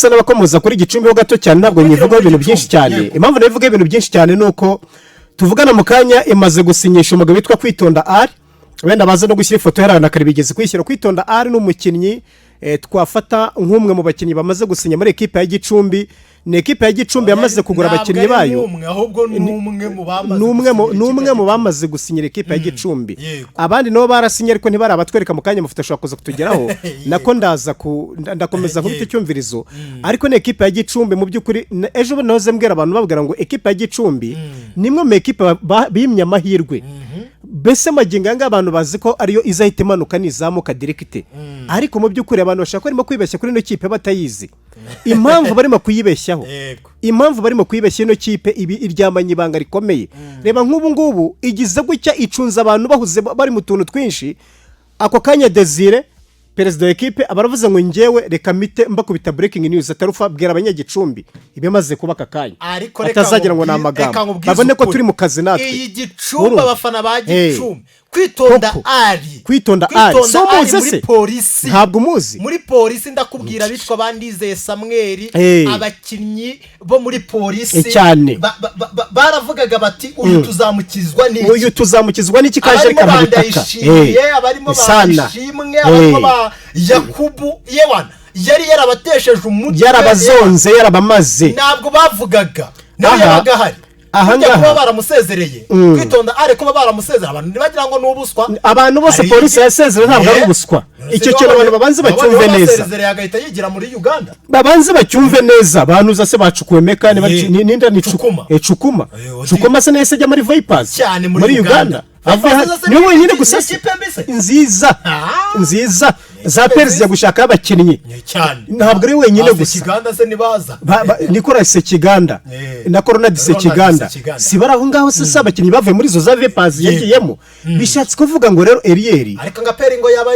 dusa n'abakomoza kuri Gicumbi ho gato cyane, ntabwo Kugira nyivugaho muri ibintu byinshi Gicumbi, cyane. Impamvu nabivuga ibintu byinshi cyane ni uko tuvugana mu kanya imaze gusinyisha umugabo witwa Kwitonda Ari. Wenda baza no gushyira ifoto hariya na kare bigeze kuyishyira. Kwitonda Ari ni umukinnyi twafata nk'umwe mu bakinnyi bamaze gusinya muri ekipe ya Gicumbi. Ni ekipe ya Gicumbi yamaze kugura Ntabwo abakinnyi ari bayo. n'umwe, ahubwo ni umwe mu bamaze Ni umwe mu gusinyira ni umwe ikipe mu ya bamaze gusinyira ekipe ya Gicumbi. Abandi nabo barasinye ariko ntibarabatwereka. Mu kanya amafoto ashobora kuza kutugeraho. Nako ndaza ku ndakomeza nkubita icyumvirizo. Ariko ni ekipe ya Gicumbi mu by'ukuri ejo bundi nahoze mbwira abantu, babwira ngo ekipe ya Gicumbi ni imwe mu ekipe bimye amahirwe. Mbese magingo aya ngaya abantu bazi ko ariyo izahita imanuka nizamuka direct, ariko mu by'ukuri abantu bashobora kuba barimo kwibeshya kuri ino kipe batayizi. Impamvu barimo kuyibeshyaho, impamvu barimo kuyibeshya, ino kipe ibi iryamanye ibanga rikomeye. Reba nk'ubu ngubu igize gutya icunza abantu bahuze bari mu tuntu twinshi. Ako kanya Desire, perezida wa ekipe, aba aravuze ngo: "Ngewe reka mite mbakubita breaking news." Atarufa bwira abanyagicumbi ibimaze kuba aka kanya, Ariko reka atazagira ngo ni reka amagambo, nkubwize babone ko ukuri. turi mu kazi natwe. Iyi Gicumbi, Urumva? abafana ba Gicumbi, Kwitonda Koko. Ari Kwitonda Ari. Kwitonda So Ari umuzi muri se? Polisi. Ntabwo umuzi. Muri Polisi, ndakubwira bitwa bandizeye Samweri, abakinnyi bo muri Polisi Cyane. baravugaga bati: "Uyu tuzamukizwa n'iki?" Uyu tuzamukizwa n'iki kaje Abarimo reka ba mu butaka? Ndayishimiye, abarimo ba Sana. Ishimwe, abarimo ba Yakubu, yewana yari yarabatesheje umutwe. Yarabazonze, yarabamaze. Ntabwo bavugaga nawe yabaga ahari. Aha Burya ngaha. kuba baramusezereye, Kwitonda Ari kuba baramusezereye, abantu ntibagira ngo ni ubuswa. Abantu bose Hari Polisi yasezereye ntabwo ari ubuswa. Icyo kintu abantu babanze bacyumve neza. Basezereye agahita yigira muri Uganda. Babanze bacyumve neza. Banuza se bacukuwe meka ninda ni Cukuma. Cukuma. Odi. Cukuma se nahise ajya muri Vipers Cyane, muri Uganda. Uganda. Avuye Vipers se niwe wenyine gusa ni se. ikipe mbi se? Nziza. Nziza za ikipe Perezida nziza. gushaka abakinnyi. Ni cyane. Ntabwo ari wenyine Ba gusa. Sekiganda se nibaza. Nicolas Sekiganda na Ronald Ronald Sekiganda Sekiganda. si bari aho ngaho se? Si abakinnyi bavuye muri izo za Vipers yagiyemo? Bishatse kuvuga ngo rero Eriyeri Ariko ngo APR ngo yaba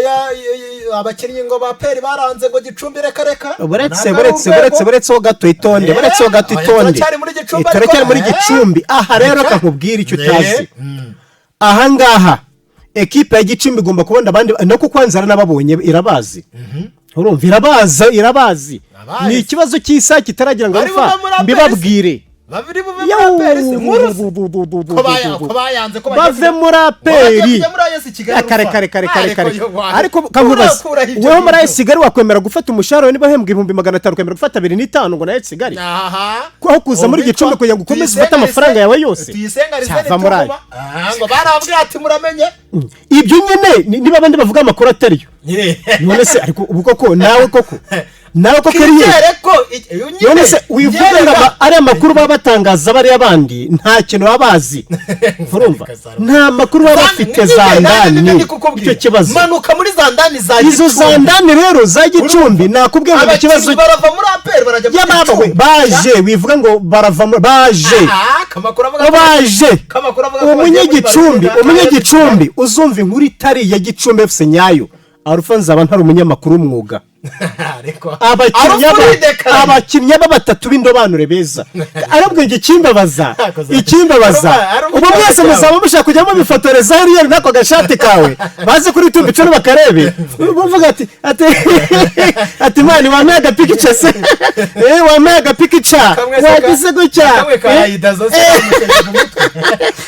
abakinnyi ngo ba APR baranze ngo Gicumbi, reka reka. Buretse Ntabwo ari buretse urwego. buretse buretseho gato, itonde. Buretseho gato, Oya, itonde. turacyari muri Gicumbi. Turacyari muri Ariko, Gicumbi. Aha rero kakubwira icyo utazi. Aha ngaha ekipe ya Gicumbi igomba kubona abandi no kuko nzara n'ababonye irabazi. Urumva, irabaza, irabazi. Abazi. Ni ikibazo cy'isaha kitaragira ngo Bari alpha buve muri APR se? mbibabwire. Babiri buve muri APR se? Nkuru se? Ko bayanze ko bagiye Bave muri bagiye APR. kujya muri AS Kigali. Kare kare kare kare kare. Ariko Ariko kamubaza, wowe muri AS Kigali wakwemera gufata umushahara wawe, niba uhembwa 500,000 ukemera gufata 2.5 ngo na AS Kigali, Aha. aho kuza muri Gicumbi kugira ngo ukomeze ufate amafaranga yawe yose? Tuyisenga Arsene. Cyava muri ayo. Ngo barababwira ati: "Muramenye." Ibyo nyine niba abandi bavuga amakuru atariyo. None se ariko ubu koko nawe koko nawe koko eriye Twizere ko nyine None se wivuga ngo yereka. Ari amakuru baba batangaza bariya bandi nta kintu baba bazi? Urumva, nta makuru baba bafite za ndani. Nyine ndikukubwira. Icyo kibazo. Manuka muri za ndani za Izo Gicumbi. za ndani rero za Gicumbi, nakubwiye ngo ni ikibazo. Abakinnyi barava muri APR barajya muri Y'ababa we Gicumbi. baje, wivuga ngo barava baje. Ah, kamakuru avuga Ngo baje. Kamakuru avuga ko bagiye muri Umunyagicumbi Barcelona. umunyagicumbi uzumva inkuru itari iya Gicumbi FC nyayo, arufa nzaba ntari umunyamakuru w'umwuga. Ariko Abakinnyi Arufuride. Abakinnyi aba batatu b'indobanure beza, arabwo njye ikimbabaza ikimbabaza ubu mwese muzaba mushaka kujya mubifotoreza hariya n'ako gashati kawe, baze kuri YouTube icumi bakarebe, bavuga ati "Man, wampaye agapikica se? Wampaye agapikica?" Wagize gutya. Kamwe ka Ayidazo se kamukejeje umutwe?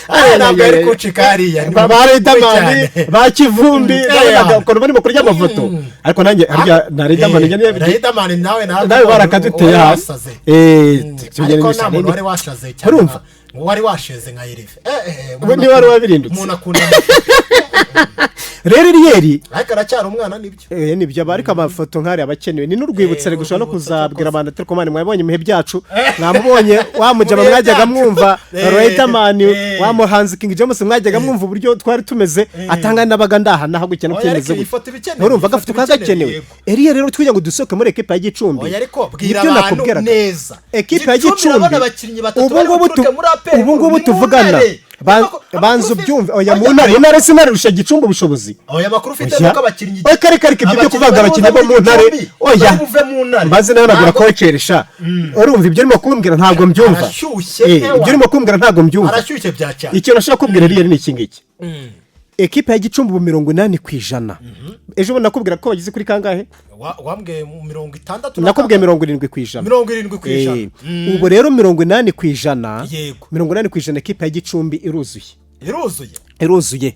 Ay, Ntabwo ay, yari ay. kucika hariya. Ni Ba Riderman, cyane. ba Kivumbi, nabonaga ukuntu barimo kurya amafoto. Ariko nanjye harya na Riderman njye Riderman nawe nawe barakaduteye hasi. Wasaze. Tugenda Ariko nta muntu wari washaze cyane. Urumva? Wari washeze nka Irive. Ubu niba wari wabirindutse. Umuntu akunda. Rero Eriyeri Ariko aracyari umwana, nibyo. Nibyo aba, ariko amafoto nk'ariya aba akenewe, ni n'urwibutso. Rero ushobora no Urwibutso. kuzabwira abantu ati: "Ariko mani, mwabonye ibihe byacu, mwamubonye wa mujama Mu bihe mwajyaga byacu. mwumva, Riderman, wa muhanzi King James mwajyaga mwumva uburyo twari tumeze, atanga nabaga ndaha naho gutya no Oya, byemeze ariko iyi gutya." foto iba ikenewe, Urumva, iyi agafite foto iba kagakenewe. ikenewe, yego. Eriya rero, tujya ngo dusohoke muri ekipa ya Gicumbi. Oya, ariko bwira Nibyo abantu nakubwiraga. neza. Ekipa ya Gicumbi Gicumbi irabona abakinnyi batatu ubu bari ngubu buturuke muri APR. ubu ngubu Ni mu tuvugana ntare. Banza ubyumve. Oya, mu Oya, ntare, intare sinarusha Gicumbi ubushobozi. Oya, amakuru ufite Oya. nuko abakinnyi Oya, kare kare, ibyo byo abakinnyi kuvuga bari abakinnyi bo buze mu ntare, muri Gicumbi, oya. bari buve mu ntare. Mbaze nawe nagura Ntabwo- kokeresha. Urumva, ibyo urimo kumbwira ntabwo mbyumva. Arashyushye, ewa. Ibyo urimo kumbwira ntabwo mbyumva. Arashyushye bya cyane. Ikintu nashaka kubwira rero ni iki ngiki. Ekipe ya Gicumbi ubu 80%. Ejo bundi nakubwira ko bageze kuri kangahe? Wambwiye 60 Nakubwiye 70%. 70%. Ubu rero 80%. 80% ekipe ya Gicumbi iruzuye. Iruzuye. Iruzuye,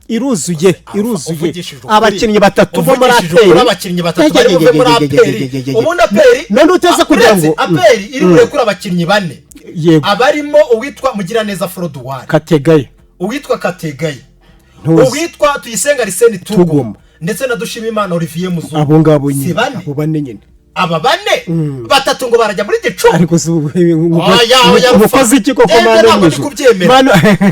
iruzuye, iruzuye. Uvugishije ukuri. Abakinnyi batatu bo muri Uvugishije ukuri, APR. Abakinnyi batatu bari buve muri APR, ubundi APR None uteze kugira ngo uretse APR iri burekure abakinnyi bane, abarimo uwitwa Mugiraneza Froduwari, Kategaye, uwitwa Kategaye, Ntuzi. uwitwa Tuyisenga Arsene Tuguma, Tuguma. ndetse na Dushimimana Olivier Muzungu. Abo ngabo Si nyine. bane? Abo bane nyine. Aba bane, batatu ngo barajya muri Gicumbi. Ariko si Oya, oya, umukozi iki koko? Njyewe Mana ntabwo yo mu ndi ijuru. kubyemera.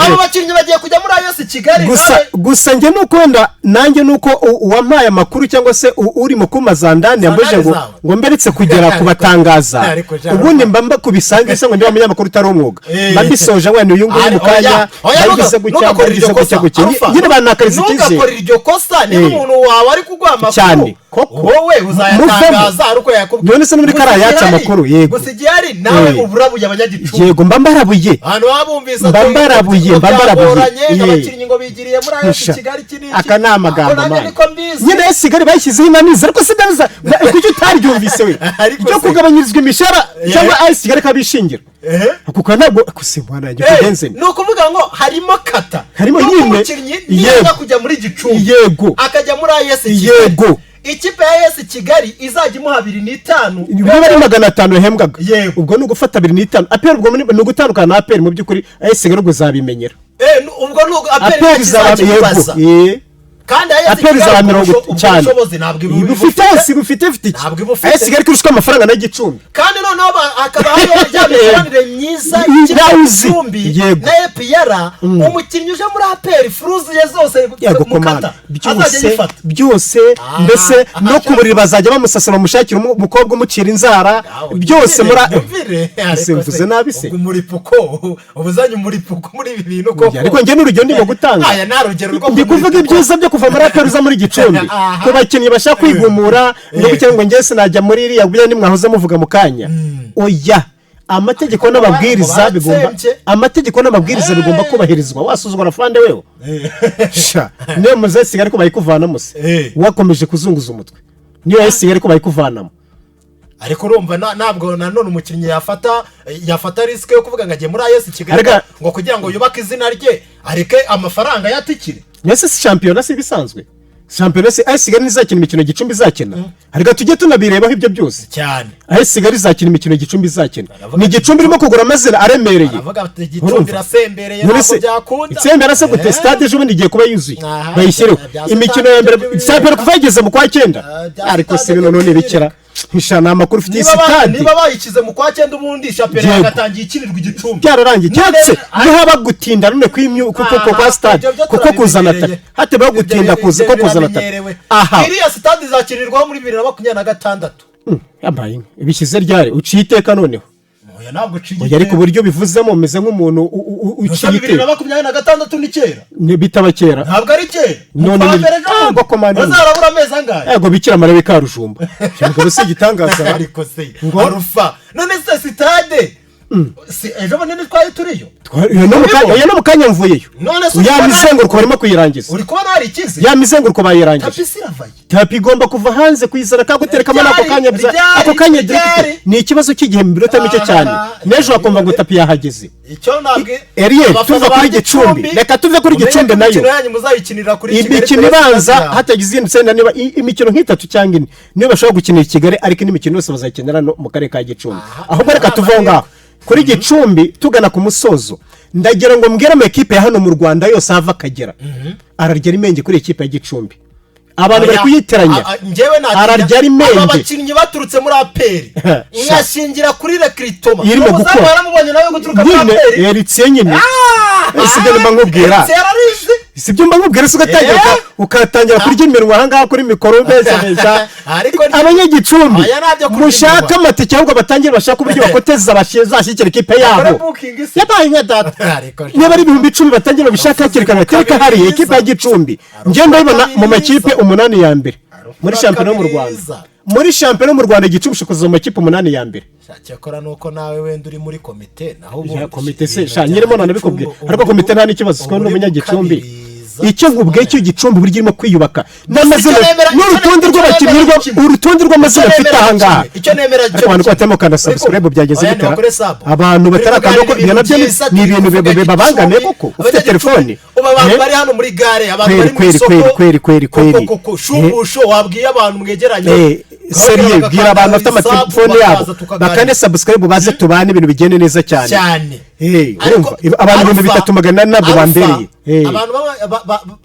Abo bakinnyi bagiye kujya muri AS Kigali. Gusa gusa njye nuko wenda nanjye nuko uwampaye amakuru cyangwa se urimo kuma zandani yambujije ngo zawe. ngo mberetse kugera kubatangaza. Ariko Jean Ubundi mba mbakubisange se ngo ndiba umunyamakuru utari umwuga, mba mbisoje ngo ni uyu nguyu mu kanya, Oya, mbagize gutya, ntugakore mbagize iryo gutya kosa. gutya. Alpha, Nyine banakariza icyizere. Ntugakore iryo kosa niba umuntu wawe ari kuguha amakuru. Cyane, koko. Wowe uzayatangaza ari uko yakubwiye. None se no muri Gusa kariya yaca igihari- amakuru, yego. Gusa igihari nawe uburabuye abanyagicumbi. Yego, mba mbarabuye. Ahantu baba bumvise Mba ati, mbarabuye, ngo mba mbarabuye. byagoranye, ngo abakinnyi ngo bigiriye muri AS Sha. Kigali, iki n'iki. Aka ni amagambo. Ako nanjye Mani. niko mbizi. Nyine AS Kigali bayishyizeho inaniza, ariko se inaniza kuki utaryumvise we? Ariko Ryo kugabanyirizwa imishahara cyangwa AS Kigali ikabishingira. Ako kantu ntabwo ako mwana yanjye kugenze. Ni ukuvuga ngo harimo kata. Harimo Nuko nyine. umukinnyi niyaza kujya muri Gicumbi, akajya muri AS Kigali, ikipe ya AS Kigali izajya imuha 2.5. Niba ari 500 yahembwaga, ubwo ni ugufata 2.5 APR, ubwo ni ugutandukana na APR. Mu by'ukuri AS Kigali ubwo uzabimenyera. Ubwo ni APR APR izaba izajya imubaza. Kandi AS APR Kigali izaba ubwo mirongo ubwo cyane. bushobozi ntabwo Bufite ese bufite ifite iki? Ntabwo ibufite. AS Kigali kurushwa amafaranga na Gicumbi. Kandi noneho hakaba hariho ya mikoranire myiza y'ikipe Nawe uzi. Gicumbi na APR. Umukinnyi uje muri APR, furuzi ye zose Yego mukata komanda azajya byose yifata. byose, mbese no ku buriri bazajya bamusasira, bamushakira umukobwa umucira inzara byose muri Nyumvire, Ese ariko mvuze se, nabi se? Ubwo umuripuko ubuzanye umuripuko muri ibi bintu koko? Ariko njye n'urugero ndimo gutanga. Aya nta rugero rwo Ndi kuvuga kumuripuko. ibyiza byo kuva muri APR uza muri Gicumbi ku bakinnyi bashaka kwigumura no kugira ngo njye sinajya muri iriya buriya nimwahoze muvuga mu kanya. Oya, amategeko n'amabwiriza Ngo bigomba baratsembye. Amategeko n'amabwiriza bigomba kubahirizwa. Wasuzugura afande wewe sha, niyo muzasiga ariko bayikuvanamo se? Wakomeje kuzunguza umutwe, niyo yasigaye ariko bayikuvanamo. Ariko urumva ntabwo nanone umukinnyi yafata risque yo kuvuga ngo agiye muri AS Kigali ngo kugira ngo yubake izina rye areke amafaranga yatikire. Mbese si shampiyona, si ibisanzwe shampiyona si AS Kigali ntizakina imikino Gicumbi izakina? Ariko tujye tunabirebaho ibyo byose. Cyane. AS Kigali izakina imikino Gicumbi izakina. Baravuga Ni ati Gicumbi irimo kugura amazina aremereye. Aravuga ati Gicumbi Urumva? irasembereye, None ntabwo se byakunda. itsembera se gute? Stade ejo bundi igiye kuba yuzuye, bayishyireho Bya imikino stade ya mbere byo byo shampiyona kuva yageze mu kwa cyenda. Bya Ariko se stade bino byo none bikera hisha ni amakuru ufite Niba stade. Niba bayishyize mu kwa cyenda, ubundi shampiyona yagatangiye ikinirwa i Gicumbi. Byararangiye. None Cyangwa se nihaba gutinda none kuko kwa stade Ibyo byo kuko kuzana turabimenyereye. tapi hatebaho gutinda kuza Ibyo ko kuzana tapi biramenyerewe. Aha. Iriya stade izakinirwaho muri 2026. Yambaye inka ibishyize ryari uciye iteka noneho? Oya, ntabwo uciye Oya, ariko iteka. uburyo bivuzemo umeze nk'umuntu Gusa uciye bibiri na iteka. 26 ni kera. Ni bitaba kera. Ntabwo ari kera. None Mu kwa ni- mbere ejo bundi. Ngo komanda. Bazarabura amezi angahe? Yego, Bikira Mariya Karujumba umugabo si igitangaza. Ariko se Ngo? Arufa, none se sitade si ejo bundi twari turiyo? Oya, no mu kanya mvuyeyo. None se uri Ya kubona mizenguruko barimo kuyirangiza. Uri kubona hari icyizere? Ya mizenguruko bayirangije. Tapis iravaye. Tapi igomba kuva hanze kuyizana kaguterekamo n'ako Ryari, kanya ryari, ako kanya ryari. directeur, ni ikibazo cy'igihe mu minota mike cyane. N'ejo wakumva ngo tapi yahageze. Icyo ntabwo Elie, abafana tuva ba kuri Gicumbi. Reka tuve kuri Mumenye Gicumbi ko nayo. imikino yanyu muzayikinira kuri Kigali Imikino Pele ibanza Stadium. hatagize izindi tsinda, niba imikino nk'itatu cyangwa ine niyo bashobora gukinira i Kigali, ariko indi mikino yose bazayikinira no mu karere ka Gicumbi. Ahubwo reka tuve aho ngaho kuri Gicumbi tugana ku musozo. Ndagira ngo mbwire amakipe ya hano mu Rwanda yose ava akagera ararya imenge kuri ikipe ya Gicumbi. Abantu bari Oya, kuyitiranya. Njyewe natinya Ararya aba imenge. bakinnyi baturutse muri APR, Sha. nkashingira kuri recrutement Irimo umuzamu gukora. waramubonye nawe guturuka muri Nyine APR. Eritiye nyine. Ese ibyo mba nkubwira? Eritiye ararizi. Si ibyo mba nkubwira se? Ugatangira ukatangira kurya iminwa aha ngaha kuri mikoro mbese. Ariko Abanyagicumbi Aya ntabyo kurya mushake iminwa. amatike, ahubwo batangire bashake uburyo bakoteza bazashyigikira ikipe Bakore yabo. booking se. Yabaye nka data. Ariko Niba ari 10,000, batangire babishake hakiri kare, batereke hariya. Ikipe ya Gicumbi njye ndabibona mu makipe 8 ya mbere muri shampiyona yo mu Rwanda. Muri shampiyona yo mu Rwanda, Gicumbi ishobora kuza mu makipe 8 ya mbere. Cyakora nuko nawe wenda uri muri komite, naho ubundi Ya komite se ibintu sha bya nyirimo nanabikubwira. Gicumbi Ariko komite nta n'ikibazo, siko ubu ndi uri umunyagicumbi. gukabiriza. Neza. Icyo nkubwiye cyo, Gicumbi uburyo irimo kwiyubaka n'amazina Icyo nemera- n'urutonde icyo rw'abakinnyi nemera kimwe. urutonde rw'amazina Icyo mfite nemera aha ngaha. kimwe. Icyo nemera Ariko cyo abantu kimwe. batarimo kanda subscribe, byageze Oya, bitara ntibakore sub. abantu Turi batarakanda kuganira ko ibyo nabyo ibintu byiza, ni ibintu turi kuvuga bibabangamiye Gicumbi, koko ufite telefone. Ubu abantu Eh? bari hano muri gare, abantu Kweri, bari mu kweri, isoko. kweri, kweri, kweri, kweri. Koko, koko, shumbusho wabwiye abantu mwegeranye. Sérieux, bwira abantu bafite bagakanda amatelefone sub, yabo bakaza tukaganira. bakande subscribe, baze tubane, ibintu bigende neza cyane. Cyane. Urumva abantu 3400 ntabwo Alpha, bambereye. Abantu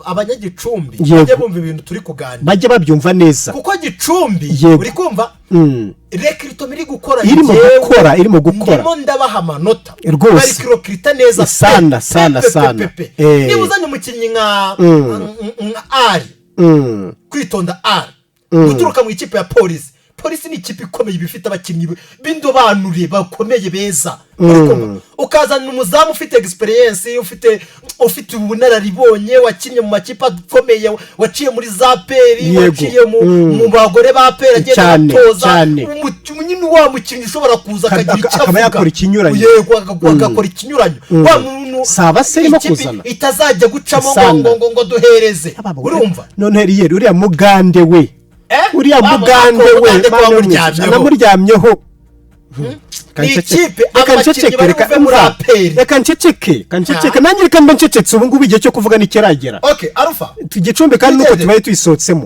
abanyagicumbi bajye bumva ibintu turi kuganira. Bajye babyumva neza. Kuko Gicumbi, uri kumva, recrutement iri gukora, Irimo njyewe gukora, irimo gukora. ndimo ndabaha amanota. Rwose. Bari kurecruita neza pe, Sana, pe, sana, pe, pe, sana. pe, pe. Niba uzanye umukinnyi nka ari Kwitonda ari guturuka mu ikipe ya Polisi, Polisi ni ikipe ikomeye, iba ifite abakinnyi b'indobanure bakomeye beza. Uri kumva? Ukazana umuzamu ufite experience, ufite ubunararibonye, wakinnye mu makipe akomeye, waciye muri za APR, waciye mu bagore ba APR agenda atoza. Nyine wa mukinnyi ushobora kuza akagira icyo Akaba avuga. yakora ikinyuranyo. Yego, agakora ikinyuranyo wa muntu Si abase irimo ikipe kuzana. itazajya gucamo ngo Sana. ngo duhereze, urumva? None riyeri uriya Mugande we, Eh? uriya Wa Mugande we, Mugande ko Mana wamuryamyeho. Namuryamyeho. Ni ikipe, Reka abakinnyi nceceke, bari reka buve muri umva. APR. Reka nceceke, reka nceceke nanjye, reka mbe ncecetse ubu ngubu, igihe cyo kuvuga ntikiragera. Okay, Alpha. Gicumbi kandi nuko Twigende. tubaye tuyisohotsemo.